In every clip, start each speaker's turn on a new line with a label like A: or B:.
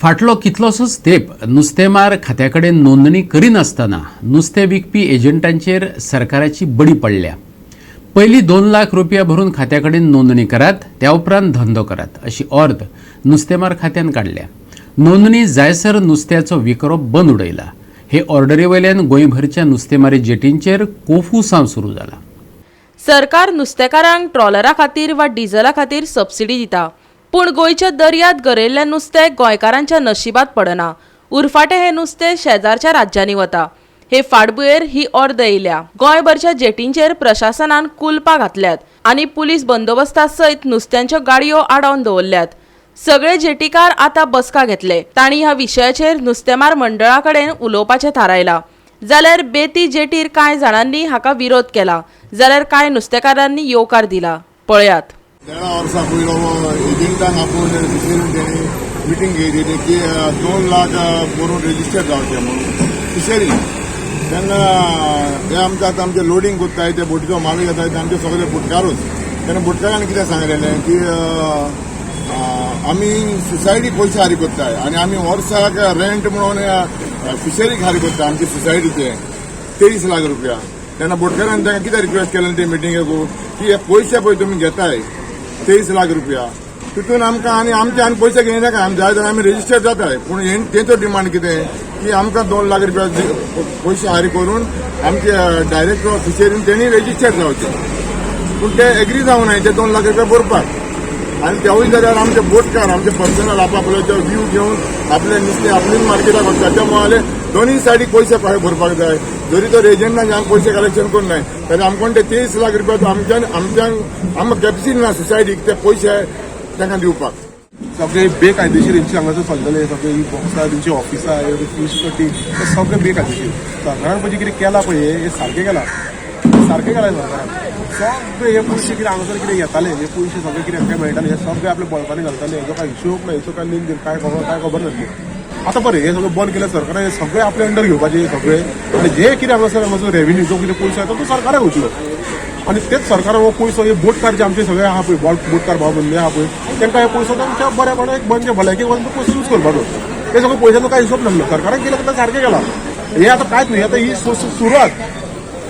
A: फाटलो कितलोसोच तेंप नुस्तेमार खात्या कडेन नोंदणी करिनासतना नुस्तें विकपी एजंटांचेर सरकाराची बडी पडल्या. पयलीं 2 लाख रुपया भरून खात्या कडेन नोंदणी करात, त्या उपरांत धंदो करात, अशी ऑर्द नुस्तेमार खात्यान काडल्या. नोंदणी जायसर नुस्त्याचो विकरो बंद उडयला. हे ऑर्डरी वयल्यान गोंयभरच्या नुस्तेमारी जेटींचेर कोफुसांव सुरू जाला.
B: सरकार नुस्तेकारांक ट्रॉलरा खातीर वा डिझला खातीर सबसिडी दिता, पूण गोंयच्या दर्यांत गरयल्लें नुस्तें गोंयकारांच्या नशिबात पडना. उरफाटें हें नुस्तें शेजारच्या राज्यांनी वता. हे फाटभुंयेर ही ऑर्द येयल्या. गोंयभरच्या जेटींचेर प्रशासनान कुलपां घातल्यात आनी पुलीस बंदोबस्ता सयत नुस्त्यांच्यो गाडयो आडावन दवरल्यात. सगळे जेटीकार आतां बसका घेतले. तांणी ह्या विशयाचेर नुस्तेमार मंडळा कडेन उलोवपाचें थारायलां. जाल्यार बेती जेटीर कांय जाणांनी हाका विरोध केला, जाल्यार कांय नुस्तेकारांनी येवकार दिला. पळयात.
C: 1.5 वर्सां पयलो एजंटांक आपोवन फिशरीन तेणी मिटींग घेयली की 2 लाख भरून रेजिस्टर जावचें म्हणून फिशरी. तेन्ना हे आमकां आतां आमचें लोडींग करताय, ते बोटीचो माल घेताय, ते आमचे सगळे बोटकारूच. तेन्ना बोटकारान कितें सांगलेलें की आमी सोसायटी पयशे हारी करताय आनी आमी वर्साक रेंट म्हणून फिशरीक हारी करता आमची सोसायटीचे 23 लाख रुपया. तेन्ना बोटकारान तांकां कितें रिक्वेस्ट केलें ते मिटिंगेक की हे पयशे पळय तुमी घेताय 23 लाख रुपया, तितून आमकां आनी आमचे आनी पयशे घेयनाका. आमी जाय जाल्यार आमी रेजिस्टर जाताय. पूण तेंचो डिमांड कितें की आमकां 2 लाख रुपया पयशे हारी करून आमचे डायरेक्टर फिशरीन तेणी रेजिस्टर जावचे. पूण ते एग्री जावं ते 2 लाख रुपया भरपाक. आनी तेवूय जाल्यार आमचे बोटकार आमचे पर्सनल आपआपलो व्यू घेवन आपले नुस्तें आपलीच मार्केटाक वता. त्या मुळे दोनूय सायडीक पयशे कशे भरपाक जाय. जरी तर एजंटान आमी पयशे कलेक्शन करूंक नाय जाल्यार आमकां ते 23 लाख रुपया आमच्यान आमच्यान आमकां कॅपसिटी ना सोसायटीक ते पयशे तांकां दिवपाक.
D: सगळे बेकायदेशीर हेंची हांगासर चलतले. सगळे ही बॉक्सां, तेंची ऑफिसां, फिश कटींग, हे सगळे बेकायदेशीर. सरकारान पळय कितें केलां पळय, हे सारकें केलां, सारकें केलां सरकारान. सगळे हे पयशे कितें हांगासर कितें येताले, हे पयशे सगळे कितें हांकां मेळटाले, हे सगळे आपल्या बळकांनी घालताले. हेजो काय हिशोब ना, हेचो काय लेन then काय खबर नासली. आतां बरें, हे सगळें बंद केलें सरकारान. हे सगळे आपले अंडर घेवपाचे सगळे आनी जे कितें हांगासर रेव्हेन्यू जो कितें पयसो येता तो सरकाराक वयतलो. आनी तेच सरकार हो पयसो हे बोटकार जे आमचे सगळे आहा पळय, बोटकार भाव बंधू आहा पळय, तांकां हे पयसो तांच्या बऱ्यापणान एक म्हणजे भलायकी वचून तो पयसो यूज करपाचो. हे सगळे पयशांचो काय हिशोब नासलो. सरकारान केलं तर सारकें केलां हे. आतां कांयच न्हय, आतां ही सुरवात.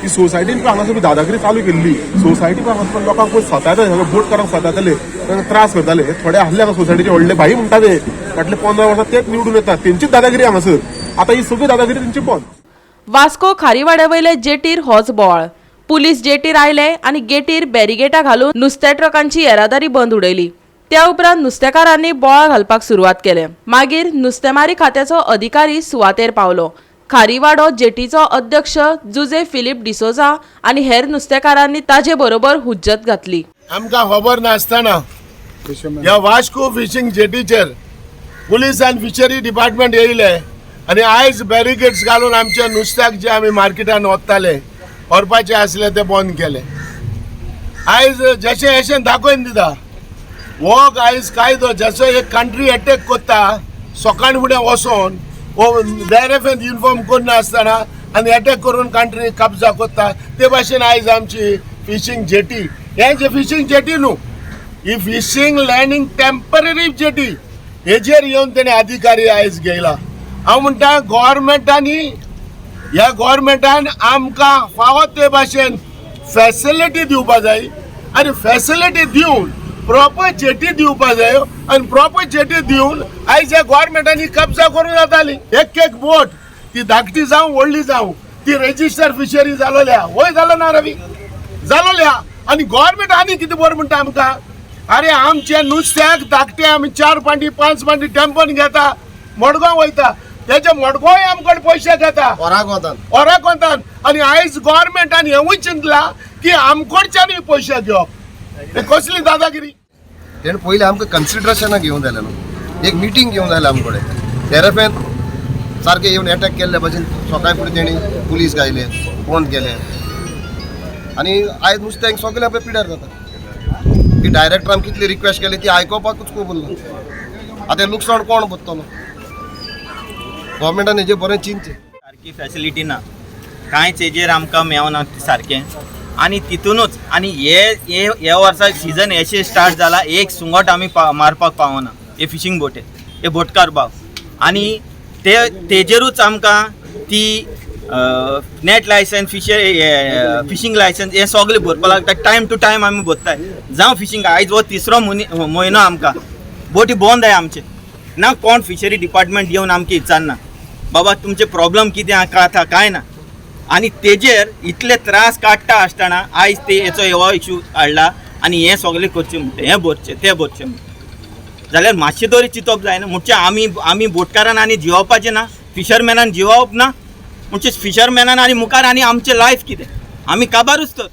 D: ही सोसायटीन पण हांगासर दादागिरी चालू केल्ली. सोसायटी पण हांगासर लोकांक पळय सतायता, सगळे बोटकारांक सतायताले, तांकां त्रास करताले. हे थोडे आसले हांगा सोसायटीचे व्हडले भाई म्हणटा, ते फाटले 15 वर्सां तेच निवडून येतात. तेंचीच दादागिरी हांगासर. आतां ही सगळी दादागिरी तेंची बंद.
B: वास्को खारीवाड्या वयले जेटीर होच बोवाळ. पुलीस जेटीर आयले आनी गेटीर बॅरिगेटां घालून नुस्त्या ट्रकांची येरादारी बंद उडयली. त्या उपरांत नुस्तेकारांनी बोवाळ घालपाक सुरवात केले. मागीर नुस्तेमारी खात्याचो अधिकारी सुवातेर पावलो. खारीवाडो जेटीचो अध्यक्ष जुजे फिलीप डिसोजा आनी हेर नुस्तेकारांनी ताजे बरोबर हुज्जत घातली.
E: आमकां खबर नासतना ह्या वास्को फिशींग जेटीचेर पुलीस आनी फिशरी डिपार्टमेंट येयले आनी आयज बॅरिकेड्स घालून आमच्या नुस्त्याक जे आमी मार्केटान वताले, व्हरपाचे आसले, ते बंद केले. आयज जशें अशें दाखोवन दिता हो आयज कायदो. जसो एक कंट्री एटॅक करता सकाळ फुडें वचोन, हो डायरेक्ट इन्फॉर्म करनासतना आनी एटॅक करून कंट्री कब्जा करता, ते भाशेन आयज आमची फिशींग जेटी, हें जे फिशींग जेटी न्हू, ही फिशींग लँडींग टेम्पररी जेटी, हेजेर येवन तेणे अधिकारी आयज घेयला. हांव म्हणटा, गोवोरमेंटांनी, ह्या गोवोरमेंटान आमकां फावो ते भाशेन फॅसिलिटी दिवपा जाय आनी फॅसिलिटी दिवन प्रॉपर जेटी दिवपा जाय. आनी प्रॉपर जेटी दिवन आयज ह्या गोवोरमेंटांनी कब्जा करून जाताली. एक एक बोट, ती धाकटी जावं व्हडली जावं, ती रेजिस्टर फिशरी जालोल्या. वय जालो ना रवी? जालोल्या. आनी गोवोरमेंट आनी कितें बरें म्हणटा आमकां? अरे, आमचे नुस्त्याक धाकटे आमी चार पांटी, पांच पांटी टेम्पोन घेता, मडगांव वयता. तेजे मडगांवय आमकडे पयशे घेता ओराकोतान. आनी आयज गोवोरमेंटान हेंवूय चिंतलां की आमकडच्यानूय पयशे घेवप. हे कसली दादागिरी?
F: तेणें पयलीं आमकां कन्सिडरेशनाक घेवन जालें न्हू, एक मिटींग घेवन जालें. आमचे कडेन टेरफेन सारकें येवन एटॅक केल्ले भाशेन सकाळ फुडें तेणी पुलीस गायले, बंद केले आनी आयज नुस्त्याक सगळें आपल्या पिड्यार जाता. ती डायरेक्टरान कितली रिक्वेस्ट केली, ती आयकोपाकूच कबूल ना. आतां हें लुकसाण कोण भोगतलो? गोवोरमेंटान हेजेर बरें चिंतचें.
G: सारकी फॅसिलिटी ना, कांयच हेजेर आमकां मेवना सारकें. आनी तितूनच आनी हे हे हे वर्सा सिजन अशें स्टार्ट जाला, एक सुंगट आमी मारपाक पावना. हे फिशींग बोटे, हे बोटकार भाव. आनी ते तेजेरूच आमकां ती net licence, fishing licence हे सगळें भरपाक लागता. टायम टू टायम आमी भरताय. जावं फिशींग आयज हो तिसरो म्हयनो आमकां बोटी बंद आहाय आमचे. ना कोण फिशरी डिपार्टमेंट येवन आमकां विचारना बाबा तुमचे प्रॉब्लम कितें आहा का कांय ना. आनी तेजेर इतले त्रास काडटा आसतना आयज ते हेचो हो इशू हाडला आनी हें सगळें करचें म्हणटा, हें भरचें तें भरचें म्हणटा. जाल्यार मातशें तरी चिंतप जायना. म्हणजे आमी आमी बोटकारान आनी जियोवपाचें ना, फिशरमॅनान जियोवप ना. म्हणजे फिशरमॅनान आनी मुखार आनी आमचें लायफ कितें, आमी काबारूच तर.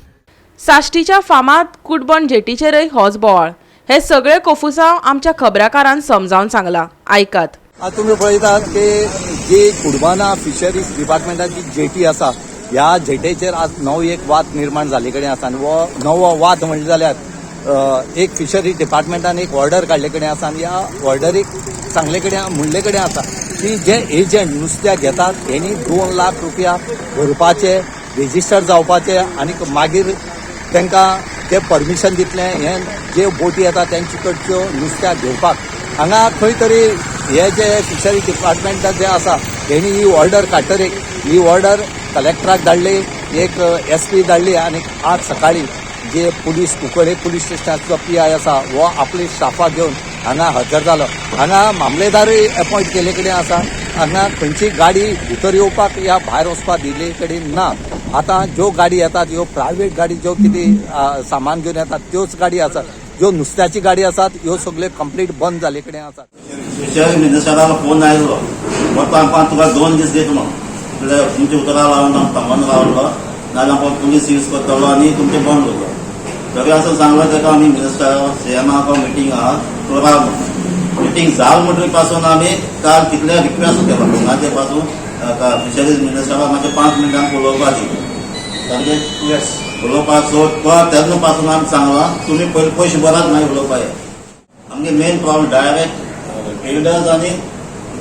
B: साश्टीच्या फामाद कुडबण जेटीचेरय होच बोवाळ. हे सगळे कोफुसांव आमच्या खबराकारान समजावन सांगला, आयकात.
H: आज तुमी पळयतात की जी कुडबाना फिशरीज डिपार्टमेंटाची जेटी आसा, ह्या जेटीचेर आज नवो एक वाद निर्माण जाल्ले कडेन आसा. आनी हो नवो वाद म्हणले जाल्यार एक फिशरी डिपार्टमेंटान एक ऑर्डर काडले कडेन आसा आनी ह्या ऑर्डरीक सांगले कडेन म्हणले कडेन आसा की जे एजंट नुस्त्याक घेतात हेणी 2 लाख रुपया भरपाचे, रेजिस्टर जावपाचे आनी मागीर तांकां ते परमिशन दितले हे जे बोटी येता तेंचे कडच्यो नुस्त्याक घेवपाक. हांगा खंय तरी हे जे फिशरी डिपार्टमेंटाक जे आसा हेणी ही ऑर्डर काडटरीक ही ऑर्डर कलेक्टराक धाडली, एक एस पी धाडली आनी आज सकाळी जे पुलीस कुंकळे पुलीस स्टेशनाचो पी I आसा हो आपले स्टाफाक घेवन हांगा हजर जालो. हांगा मामलेदारूय एपॉयंट केल्ले कडेन आसा. हांगा खंयची गाडी भितर येवपाक या भायर वचपाक दिल्ले कडेन ना. आतां ज्यो गाडी येतात ह्यो प्रायवेट गाडी ज्यो कितें सामान घेवन येतात त्योच गाडी आसात. ज्यो नुस्त्याची गाडी आसात ह्यो सगल्यो कंप्लीट बंद जाल्ले कडेन आसात.
I: फिशरी मिनिस्टरालो फोन आयलो, म्हणटा आमकां तुका 2 दीस दिता म्हणून, तुमच्या उतरां लावन आमकां थांबोन रावलो, नाजाल्यार आमकां पुलीस यूज करतलो आनी तुमचें बंद करतलो. तरी आसूं सांगलो ताका आमी मिनिस्टर सीएमाक मिटींग आहा तूं राव म्हणून. मिटींग जाल म्हणटकीर पासून आमी काल कितले रिक्वेस्ट केलो हांगाचे पासून फिशरीज मिनिस्टराक मातशें 5 मिनटां उलोवपा दी सारकें उलोवपाक. सो तो तेन्ना पासून आमी सांगलां तुमी पयलीं पयशे भरात मागीर उलोवपा. आमगे मेन प्रॉब्लम डायरेक्ट ट्रेडर्स आनी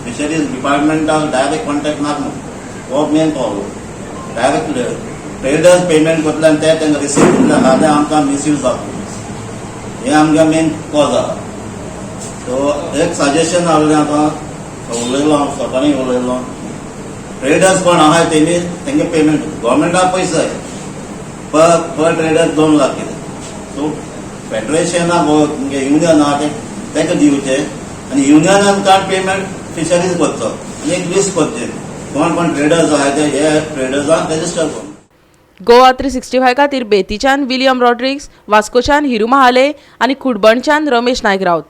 I: फिशरीज डिपार्टमेंटाक डायरेक्ट कॉन्टॅक्ट नाक न्हू, हो main problem. Direct traders payment करतले आनी ते तांकां रिसीव दितले, हाजें आमकां मिसयूज जाता, हें आमगे मेन कॉज आहा. सो एक सजेशन आहलें, आतां उलयलो हांव सकाळीं उलयलो, ट्रेडर्स कोण आहाय तेमी तेंगे पेमेंट गव्हर्मेंटाक पयशे जाय पर पर ट्रेडर 2 लाख कितें. सो फेडरेशनाक तुमगे युनियन आहा ते ताका दिवचे आनी युनियनान कार्ड पेमेंट फिशरीज करचो आनी एक लिस्ट करचें कोण कोण ट्रेडर्स आहाय ते हे ट्रेडर्सांक रेजिस्टर करून.
B: गोवा 365 खातीर बेतीच्यान विलियम रॉड्रिग्स, वास्कोच्यान हिरू महाले आनी कुडबणच्यान रमेश नायक राऊत.